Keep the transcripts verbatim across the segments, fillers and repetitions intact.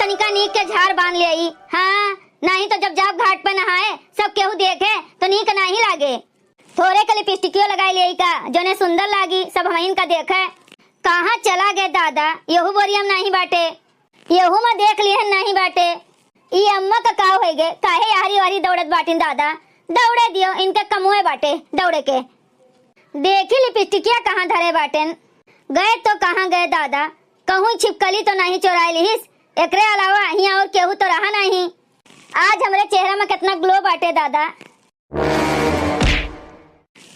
इनका नीक के झार बांध लेई। हाँ, नाहीं तो जब जाब घाट पे नहाए, सब केहू देखे, तो नीक नाहीं लागे। थोरे के लिपस्टिकियो लगाई लेई का, जोने सुंदर लागी, सब हमइन का देखे। कहाँ चला गए दादा, यहू बोरिया में नाहीं बाटे, यहू में देख लिहन नाहीं बाटे। ई अम्मा का का होइ गए, काहे यहरी ओहरी दौड़त बाटिन दादा, दौड़े दियो, इनके कमुए बाटे दौड़े के। देखी लिपस्टिकिया कहाँ धरे बाटेन। गए तो कहाँ गए दादा, कहूँ छिपकली तो नाहीं चोराए लिहिस। एकरे अलावा हियाँ और केहू तो रहा नाहीं। आज हमरे चेहरा में कितना ग्लो बाटे दादा।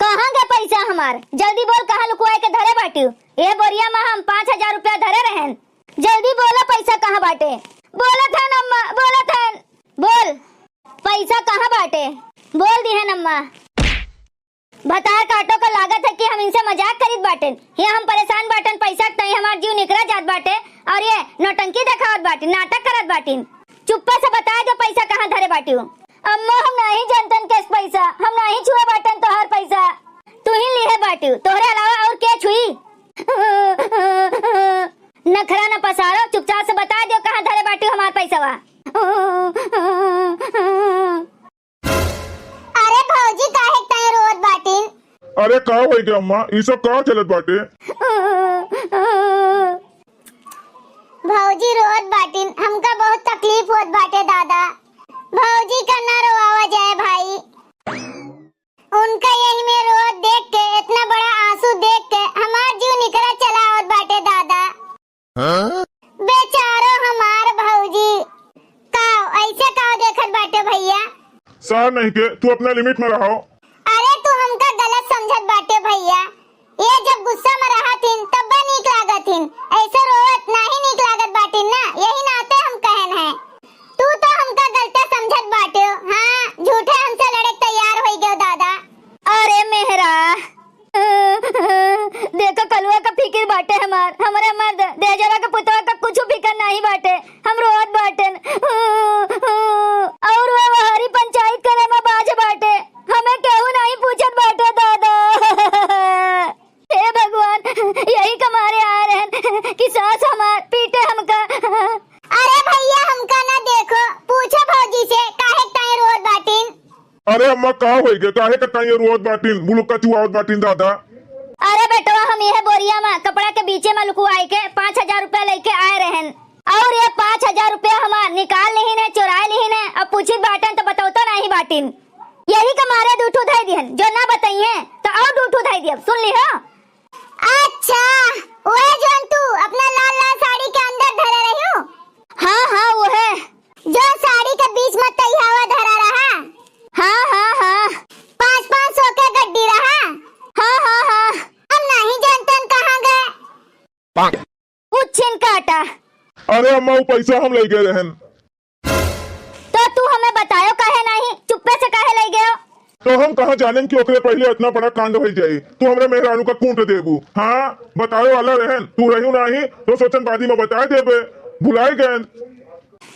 कहाँ गए पैसा हमार? जल्दी बोल, कहाँ लुकुआए के धरे बाटिउ? ये बोरिया में हम पाँच हजार रुपया धरे रहेन। जल्दी बोला, पैसा कहाँ बाटे? बोलत हन अम्मा, बोलत हन। बोल, पैसा कहाँ बाटे? बोल दिहन अम्मा। भतार काटो का लागत है कि हम इनसे मजाक करित बाटेन। हियाँ हम परेशान बाटेन, पैसा के तई हमार जीव निकरा जात बाटे और ये नौटंकी देखावत बाटिन, नाटक करत बाटिन। चुप्पे से बताए दो पैसा कहाँ धरे बाटिउ। अम्मा, हम नाहीं जानतन केस पैसा, हम नाहीं छुए बाटेन तोहार पैसा। तू ही लिहे बाटिउ, तोहरे अलावा और के छुई? नखरा न पसारो, चुपचाप से बताए दो कहाँ धरे बाटिउ हमार पैसवा। अरे भौजी, काहे ताई रोत बाटिन? अरे का होइ गया अम्मा, ई सब का चलत बाटे? भौजी रोत बाटिन, हमका बहुत तकलीफ होत बाटे दादा। भौजी का ना रोआवा जाए भाई, उनका यही में रोत देख के, इतना बड़ा आंसू देख के हमार जीव निकरा चला आवत बाटे दादा। हाँ? बेचारो हमार भौजी, का ऐसे का देखत बाटे भैया? सार नहीं के, तू अपना लिमिट में रहो। अरे तू हमका गलत समझत बाटे भैया, ये जब गुस्सा में रहत हिन तब्बे नीक लागत हिन, ऐसे रोवत नाहीं नीक लागत बाटिन ना, यही नाते हम कहन है। तू तो हमका गलते समझत बाटे हो। हाँ, झूठे हमसे लड़े के तैयार होइ गयो दादा। अरे मेहरा, देखो कलुआ का फिकिर बाटे हमार, हमरे मर्द देजरा के पुतवा का कुछ फिकर नाहीं बाटे। हम रोत बाटेन। और वो हरी पंचायत करे में बाज बाटे, हमें केहू नाहीं पूछत बाटे दादा। हे भगवान, यही का मारे आए रहन कि सास हमार पीटे हमका। अरे भैया, हमका ना देखो, पूछो भौजी से काहे ताई रोत बाटिन। अरे अम्मा, का होइ गए? काहे का ताई रोत बाटिन, बुलुक्का चुआवत बाटिन दादा? अरे बेटवा, हम यह बोरिया में कपड़ा के बीचे में लुकुआए के पाँच हजार रुपया लेके आए रहन, और ये पाँच हजार रुपया हमार निकाल लिहिन है, चुराए लिहिन है। अब पूछित बाटेन तो बतौतो नाहीं बाटिन। यही का मारे दू ठू धई दिहन, जो ना बताइए तो और दू ठू धई दियब, सुन लिहो। अच्छा, वह जोन तू अपना लाल लाल साड़ी के अंदर धरे रहियो? हाँ, हाँ, वो है। जो साड़ी के बीच में तैहावा धरा रहा? हाँ, हाँ, हाँ। पाँच पाँच सौ के गड्डी रहा? हाँ, हाँ, हाँ। हम नाहीं जानतन कहाँ गए। कुछ छिन काटा। अरे अम्मा, वो पैसा हम ले गए रहन। तो तू हमें बतायो काहे नाहीं? चुप्पे से काहे ले गयो? तो हम कहाँ जानेन कि ओकरे पहिले इतना बड़ा कांड होइ जाई? तू हमरे मेहरानू का कूट देबू? हाँ, बतावे वाला रहन, तू रहू नाहीं, तो सोचन बादी में बताए देबे, भुलाए गएन।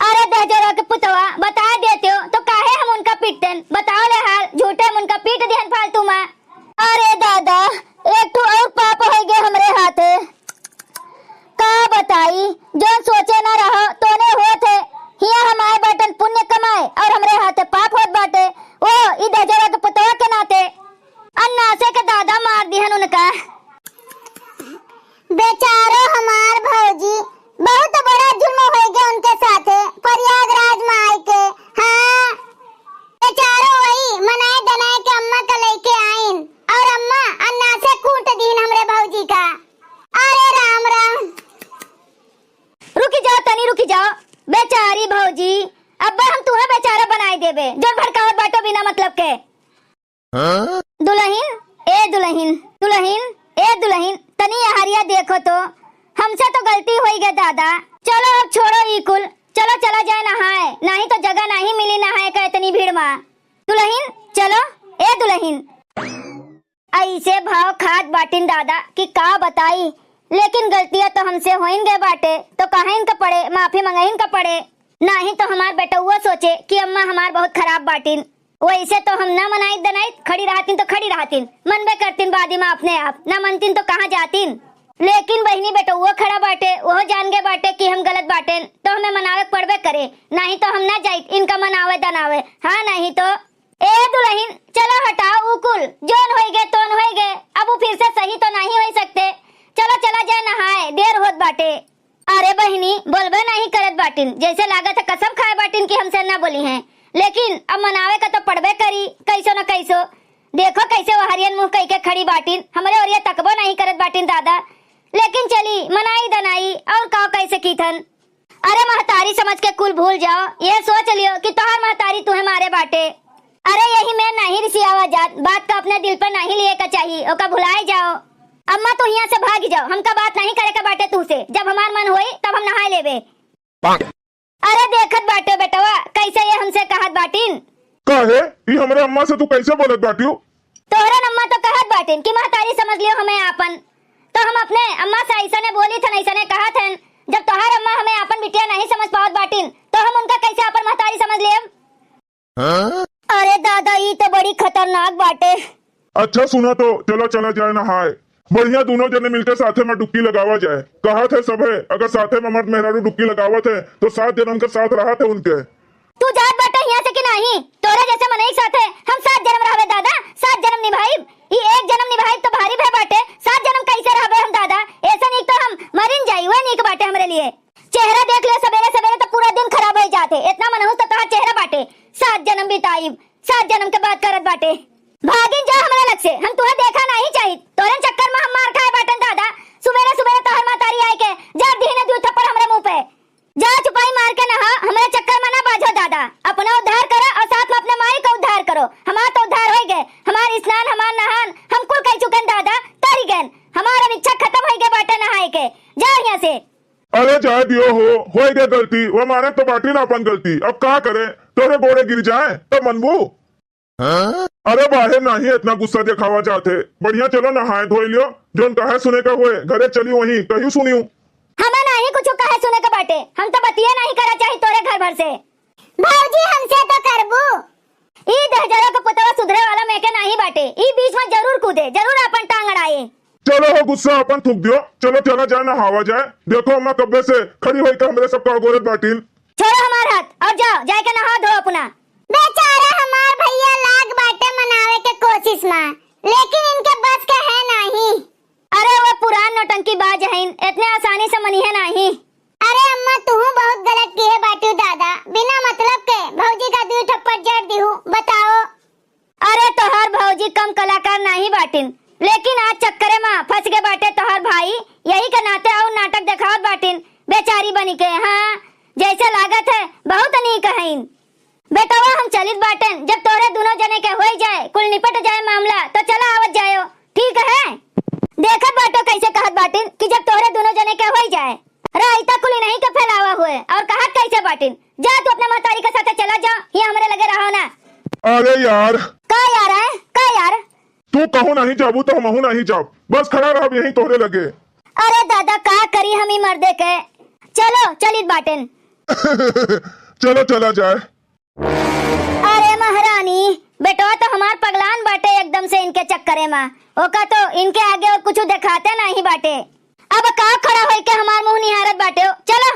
अरे दहजोरा के पुतवा, बताए देते हो तो काहे हम उनका पीटतेन? बताओ ले हाल, झूठे हम उनका पीट दिहन फालतू में। अरे दादा, एक ठो और पाप होइ गए हमरे हाथे। का बताई, जौन सोचे ना रहो, तोने होत है। हियाँ हम आए बाटन पुण्य कमाए, और हमरे हाथे पाप होत बाटे। ओ, ई दहजोरा के पुतवा के नाते। अन्नासे के दादा मार दिहन उनका। बेचारो हमार भौजी, बहुत बड़ा जुल्म होइ गया उनके साथे, प्रयागराज में आए के। हाँ, बेचारो वही मनाए दनाए के अम्मा का लेके आइन, और अम्मा अन्नासे कूट दीन हमरे भौजी का। अरे राम राम। रुकी जाओ तनी, रुकी जाओ। बेचारी भौजी, अब्बे हम तुहे बेचारा बनाए देबे, जो भड़कावत बाटो बिना मतलब के। हाँ? दुलहिन, ए दुलहिन, दुलहिन, ए दुलहिन, तनी यहरिया देखो तो, हमसे तो गलती होइ गए दादा। चलो अब छोड़ो ई कुल, चलो चला जाए नहाए, नाहीं तो जगह नाहीं मिली नहाए का इतनी भीड़ मा। दुलहिन, चलो, ए दुलहिन। ऐसे भाव खात बाटिन दादा कि का बताई, लेकिन गलतियाँ तो हमसे होइन गए बाटे, तो कहिन का पड़े, माफी मंगहिन का पड़े। नाहीं तो हमार बेटउआ सोचे कि अम्मा हमार बहुत खराब बाटिन। वैसे तो हम ना मनाइत दनाइत, खड़ी रहतिन तो खड़ी रहतिन, मनबे करतिन बादी मा अपने आप, ना मनतिन तो कहाँ जातिन। लेकिन बहिनी बेटउआ खड़ा बाटे, ओहो जान गए बाटे कि हम गलत बाटेन, तो हमें मनावे के पड़बे हाँ, नहीं तो। ए दुलहिन, चलो हटाओ ऊ कुल, जोन होइगे, तोन होइगे, अब ऊ फिर से सही तो नाहीं होइ सकते। चलो चला जाए नहाए, देर होत बाटे। अरे बहिनी, बोलबे नाहीं करत बाटिन, जैसे लागत है कसम खाए बाटिन कि हमसे ना बोली हैं, लेकिन अब मनावे का तो पड़बे करी, कैसो न कैसो। देखो कैसे वो हरियन मुँह कइके खड़ी बाटिन, हमरे ओरिया तकबो नाहीं करत बाटिन दादा। लेकिन चली, मनाई दनाई, और का कैसे कीथन। अरे महतारी समझ के कुल भूल जाओ, ये सोच लियो कि तोहार महतारी तुहे मारे बाटे। अरे यही में नाहीं रिसियावा जात, बात का अपने दिल पर नाहीं लिए का चाही, ओका भुलाए जाओ। अम्मा तू हियाँ से भागी जाओ, हमका बात नाहीं करे के बाटे तू से, जब हमार मन होई तब हम नहाए लेबे। अरे देखत बाटे बेटवा, कैसे ये हमसे कहत बाटिन। काहे? ई हमरे अम्मा से तू कैसे बोलत बाटियो? तोहरे अम्मा तो कहत बाटिन कि महतारी समझ लियो हमें आपन, तो हम अपने अम्मा से ऐसने बोली थन, ऐसने कहत हन। जब तोहार अम्मा हमें आपन बिटिया नाहीं समझ पावत बाटिन, तो हम उनका कैसे आपन महतारी समझ लेब? अरे दादा, ई तो बड़ी खतरनाक बाटे। अच्छा सुना तो, चला चला जाए नहाए। बढ़िया दूनों जने मिलके साथे में डुबकी लगावा जाए। कहत है सभे, अगर साथे में मर्द मेहरारू डुबकी लगावत है, तो सात जन्म के साथ रहत है उनके। तू जात बाटे हियाँ से कि नाहीं? तोरे जैसे मनई के साथे हम सात जन्म रहबे दादा, सात जन्म निभाइब। ई एक जन्म निभाइब तो भारी भय बाटे, सात जन्म कैसे रहबे हम दादा? ऐसे नीक तो हम मरिन जाई, वह नीक बाटे हमरे लिए। चेहरा देख ले, सबेरे सबेरे तो पूरा दिन खराब होइ जात है। इतना मनहूस तो तोहार चेहरा बाटे, सात जन्म बिताइब, सात जन्म के बात करत बाटे। भागिन जा हमरे लग से, हम तुहे देखा नाहीं चाहित। तोरे चक्कर में हम मार खाए बाटन दादा। सुबेरे सुबेरे तोहर महतारी आए के जर दिहने दुइ थप्पड़ हमरे मुँह पे। जा चुपाई मार के नहा, हमरे चक्कर में ना बाझो दादा। अपना उद्धार करा और साथ में अपने माई का उद्धार करो। हमार तो उद्धार होइ गए, हमार स्नान, हमार नहान, हम कुल कइ चुकन दादा, तरी गएन। हमार अब इच्छा खतम होइ गए बाटे नहाए के। जा हियाँ से। अरे जाए दियो हो, होइ गए गलती, वो मारे तो बाटी ना अपन गलती, अब का करे, तोरे गोड़े गिर जाए तब मनबू। अरे बाहेर नाहीं इतना गुस्सा देखावा जात है, बढ़िया चलो नहाए धोए लियो, जोन कहे सुने का हुए घरे चली वहीं कहियो सुनियो। हमें नाहीं कुछ कहे सुने के बाटे, हम तो बतिये नाहीं करा चाही तोरे घर भर से। भौजी हमसे तो करबू। ई दहजरा के पुतवा सुधरे वाला में के नाहीं बाटे, ई बीच में जरूर कूदे, जरूर अपन टांग अड़ाए। चलो हो गुस्सा अपन थूक दियो, चलो चला जाए नहावा जाए। देखो अम्मा कब्बे से खड़ी होई के हमरे सबका अगोरत बाटिन। छोड़ो हमार हाथ और जाओ, जाए के नहा धो अपना। बेचारा हमार भैया लाग बाटे मनावे के कोशिश मा, लेकिन इनके बस के है नाहीं। अरे वो पुरान नौटंकी बाज हईन, इतने आसानी से मनिहे नाहीं। अरे अम्मा तुहू बहुत गलत किहे बाटू दादा, बिना मतलब के भौजी का दुइ थप्पड़ जड़ दिहू, बताओ। अरे तोहार भौजी कम कलाकार नाहीं बाटिन, लेकिन आज चक्करे मा फंस गए बाटे तोहार भाई, यही के नाते और नाटक देखावत बाटिन बेचारी बनी के। हाँ, जैसे लागत है बहुत नीक हईन। बेटवा हम चलित बाटेन, जब तोहरे दुनो जने के होई जाए, कुल निपट जाए मामला, तो चला आवत जायो, ठीक है? देखत बाटो कैसे कहत बाटिन कि जब तोहरे दुनो जने के होई जाए, रायता कुल इन्हीं के फैलावा हुए और कहत कैसे बाटिन, जा तू अपने महतारी के साथे चला जा, ये हमरे लगे रहो ना। अरे यार। का यार है? का यार? तू कहूँ नहीं जाबू तो हमहू नहीं जाब, बस खड़ा रहब यहीं तोहरे लगे। अरे दादा का करी हम ई मर्दे के, चलो चलित बाटेन। चलो चला जाए। अरे महारानी, बेटवा तो हमार पगलान बाटे एकदम से इनके चक्करे मा। ओका तो इनके आगे और कुछ देखाते नाहीं बाटे। अब का खड़ा होई के हमार मुँह निहारत बाटे हो? चलो।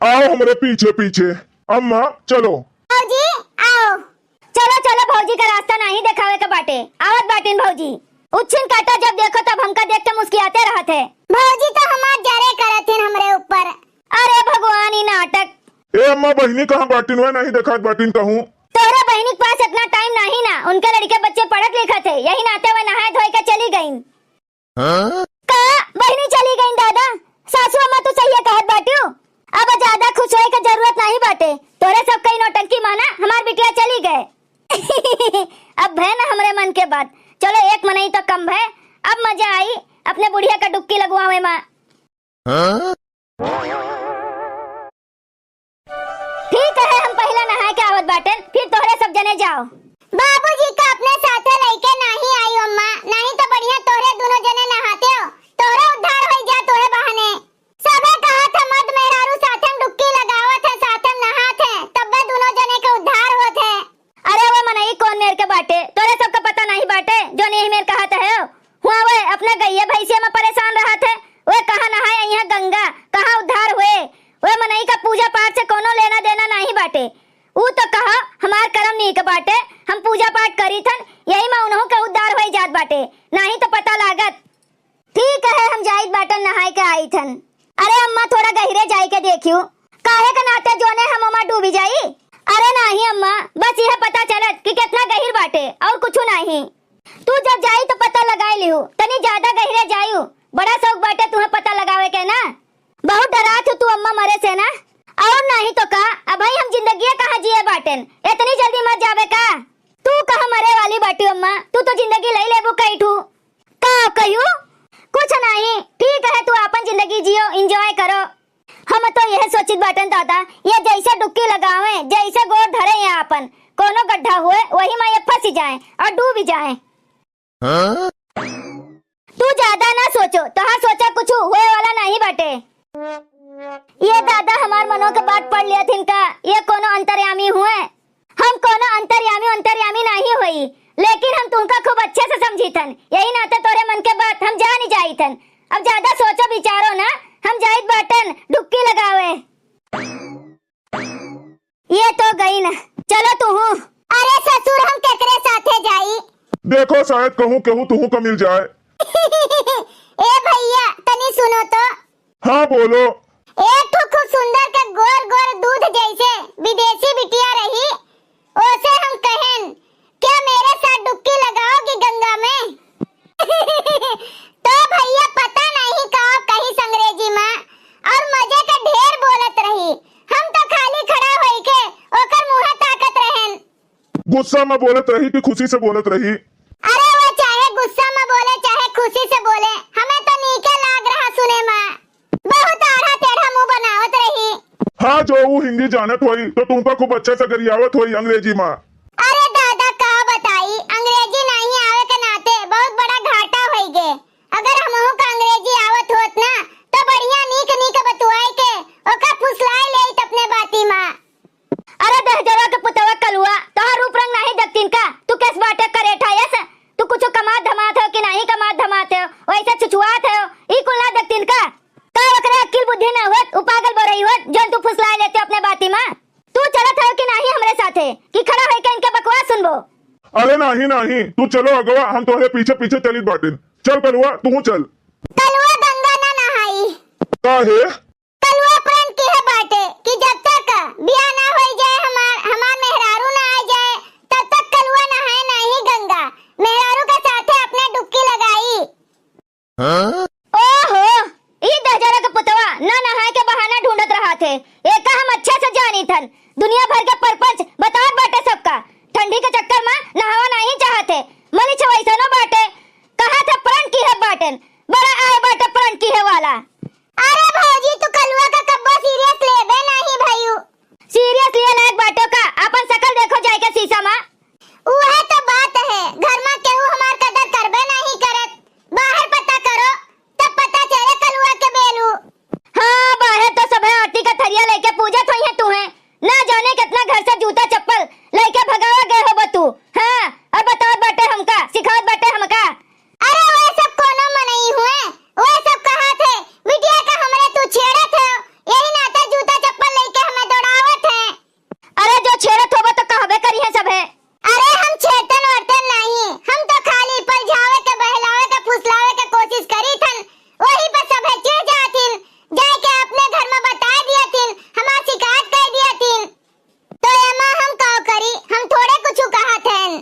आओ हमरे पीछे पीछे। अम्मा, चलो। भौजी, आओ। चलो, चलो, भौजी का रास्ता नाहीं देखावे के बाटे। आवत बाटिन भौजी। उच्छिन काटा जब देखो तब हमका देख के मुस्कियाते रहत है। भौजी तो हमार जरे करत हिन हमरे ऊपर। अरे भगवान, ई नाटक। ए अम्मा, बहिनी कहाँ बाटिन? वह नाहीं देखात बाटिन कहूँ। तोहरे बहिनी के पास इतना टाइम नाहीं ना, उनके लड़के बच्चे पढ़त लिखत है, यही नाते वह नहाए धोए के चली गईन। हाँ? का बहिनी चली गईन दादा? सासू अम्मा तू सही कहत बाटियो, अब ज्यादा खुश होए के जरूरत नाहीं बाटे। तोहरे सब कई नौटंकी माना, हमार बिटिया चली गए। अब भय ना हमरे मन के बात। चलो एक मनई तो कम भय, अब मजा आई अपने बुढ़िया का डुबकी लगवावे मा। हाँ? ठीक है, हम पहला नहाए के आवत बाटेन, फिर तोहरे सब जने जाओ। बाबूजी का अपने साथे लइके नाहीं आई अम्मा, नाहीं तो बढ़िया तोहरे दुनो जने नहाते हो, तोहरे उद्धार होई जा तोहरे बहाने। सबे कहत है मर्द मेहरारू साथे में डुबकी लगावत है, साथे में नहात है, तब्बे दुनो जने के उद्धार होत है। अरे वो मनई कौन मेर के बाटे, तोरे सबके पता नाहीं बाटे, जौन यही मेर कहत है। हुआ वे अपने गइया भैंसिया में परेशान रहत है, वे कहाँ नहाए अइहें गंगा, कहाँ उद्धार हुए। वे मनई का पूजा पाठ से कौनो लेना देना नाहीं बाटे। ऊ तो कहो हमार करम नीक बाटे, हम पूजा पाठ करीथन, यही मा उनहु के उद्धार होइ जात बाटे, नाहीं तो पता लागत। ठीक है, हम जाइत बाटन, नहाए के आइथन। अरे अम्मा, थोड़ा गहिरे जाइके देखियो, काहे के नाते जोने हम ओमा डूबी जाई? अरे नाहीं अम्मा, बस यह पता चलत कि केतना गहिर बाटे और कुछु नाहीं। तू जब जाई तो पता लगाए लिहू, तनी ज्यादा गहिरे जायू, बड़ा शौक बाटे तुहे पता लगावे के ना। बहुत डरात हू तू अम्मा मरे से ना, और नाहीं तो का, अबहीं हम जिंदगिया कहाँ जिए बाटेन, इतनी जल्दी मर जावे का? तू कहाँ मरे वाली बाटी अम्मा, तू तो जिंदगी लई लेबू कई ठू। का कहियो? कुछ नाहीं, ठीक है, तू आपन जिंदगी जियो, enjoy करो। हम तो यह सोचित बाटन दादा, ये जैसे डुबकी लगावे, जैसे गोड़ धरे या आपन, कोनो गड्ढा हुए, वही मा ये फंसी जाए और डूबी जाए। हाँ? तू ज्यादा ना सोचो, तोहार सोचा कुछ हुए वाला नाहीं बाटे। ये दादा हमार मनो के बात पढ़ लिया थिन का, ये कोनो अंतर्यामी हुए? हम कोनो अंतर्यामी, अंतर्यामी नाहीं होई, लेकिन हम तुमका खूब अच्छे से समझीथन, यही नाते तोरे मन के बात हम जानी जाईथन। अब ज्यादा सोचो विचारो ना, हम जाइत बाटन डुबकी लगावे। ये तो गई ना, चलो तुहू। अरे ससुर, हम केकरे साथे जाई? देखो, शायद कहूँ केहू तुहू का मिल जाए। ए भैया, तनी सुनो तो। हाँ, बोलो। एक ठो खूब सुंदर के गोर गोर दूध जैसे विदेशी बिटिया रही, ओसे हम कहेन, "क्या मेरे साथ डुबकी लगाओगी गंगा में?" तो भैया पता नहीं का कहिस अंग्रेजी मा, और मजे के ढेर बोलत रही। हम तो खाली खड़ा होई के ओकर मुँह ताकत रहेन। गुस्सा में बोलत रही कि खुशी से बोलत रही? अरे वो चाहे गुस्सा में बोले चाहे खुशी से बोले, हमें तो नीके लाग रहा सुने मा। बहुत आढ़ा टेढ़ा मुँह बनावत रही। हाँ, जो ऊ हिंदी जानत होई तो तुमका खूब अच्छा से गरियावत होई अंग्रेजी मा। अरे दादा का बताई, अंग्रेजी नहीं आवे के नाते बहुत बड़ा घाटा होई गे। अगर हमहू का अंग्रेजी आवत होत ना तो बढ़िया नीक नीक बतुआई के ओका फुसलाई लेइत अपने बाती मा। अरे दहजरवा के पुतवा कलुआ, तोहार रूप रंग नाहीं देखतीन का? तू केस बाटे करेठा यस? तू कुछ कमात धमात हो कि नाहीं कमात धमात हो, वैसे छुछुआत हो, ई कुल ना देखतीन का? का ओकरे अक्किल बुद्धि ना होत, उ पागल बोरई होत, जौन तू फुसलाए लेते अपने बाती मा? तू चलत हो कि नाहीं हमरे साथे, कि खड़ा होइके इनके बकवास सुनबो? अरे नाहीं, नाहीं, तू चलो अगवा, हम तोहरे पीछे पीछे चलित बाटिन। चल कलुआ, तू चल। कलुआ गंगा ना नहाई। काहे? कलुआ प्रण किहे बाटे कि जब तक बियाह ना होई जाए, हमार, हमार मेहरारू ना आ जाए, तब तक कलुआ नहाए नाहीं गंगा। मेहरारू के साथे अपने डुबकी लगाई। हाँ? ओहो, ई दहजरा के पुतवा ना नहाए के बहाना ढूंढत रहा थे। एका हम अच्छे से जानी थन। दुनिया भर के परपंच बतावत बाटे सबका। ठंडी के चक्कर मा नहावा नाहीं चाहत है। मलिछ वैसनो बाटे। कहा थे प्रण किहे बाटेन। बड़ा आए बाटे प्रण किहे वाला। अरे भौजी, तू कलुआ का कब्बो serious लेबे नाहीं भइयू। Serious लिए लायक बाटो का? आपन शकल देखो जाइके शीशा मा। उहे तो बात है, घर मा केहू हमार कदर करबे नाहीं करत। बाहर पता करो, तब पता चले कलुआ के बेलू। हाँ, बाहर तो सभे आरती का थरिया लेके पूजत होइहैं तुहैं। ना जाने कितना घर से जूता चप्पल लेके भगावा गए होबो तू। हाँ, अब बतावत बाटे हमका, सिखावत बाटे हमका। अरे वे सब कोनो मनई हुए, वे सब कहा थे, बिटिया का हमरे तू छेड़त हो, यही नाते जूता चप्पल लेके हमें दौड़ावत है। अरे जो छेड़त होबो तो कहबे करिहैं सभे। अरे हम छेड़तन ओड़तन नाहीं, हम तो खाली पलझावे के, बहलावे के, फुसलावे के कोशिश करी थन, वही पर सभे चिढ़ जाथिन, जाके अपने घर में बता दिया थिन, हमार शिकायत कर दिया थिन। तो एमा हम का करी, हम थोड़े कुछ कहा थेन।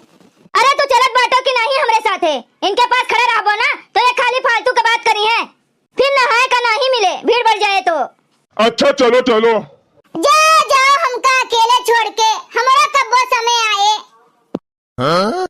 अरे तू चलत बाटो कि नाहीं हमरे साथे? इनके पास खड़े रहबो ना तो ये खाली फालतू के बात करिहैं, फिर नहाए का नाहीं मिले, भीड़ बढ़ जाए तो। अच्छा चलो चलो। जा, जाओ हमका अकेले छोड़ के, हमरा कब्बो समय आए। हाँ?